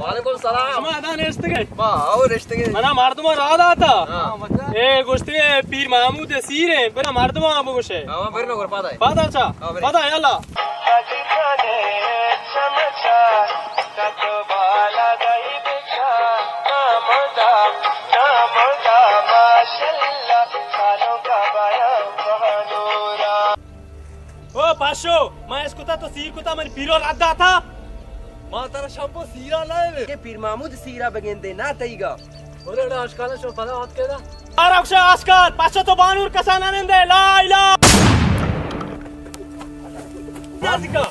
وعلیکم السلام۔ شما ادا نشتگے؟ ما او نشتگے۔ منا مردم را داتا۔ ہاں۔ اے گوشتے پیر محمود سیر ہیں، بنا مردم آ بگوشے۔ ہاں، برنا گر پادا ہے۔ پادا چا؟ ہاں، برے۔ پادا یلا۔ او پاشو، ما اش کتا تو سیر کتا، من پیرو رد داتا۔ ما ترا شمپو سیرا لائے۔ کہ پیر محمود سیرا بگندے، نہ تئیگا۔ اوڑے آشکال شو پدا آت کیدا۔ آرام شو آشکال، پاشو تو بانور کسا نہ نندے، لا الہ۔ نازکا۔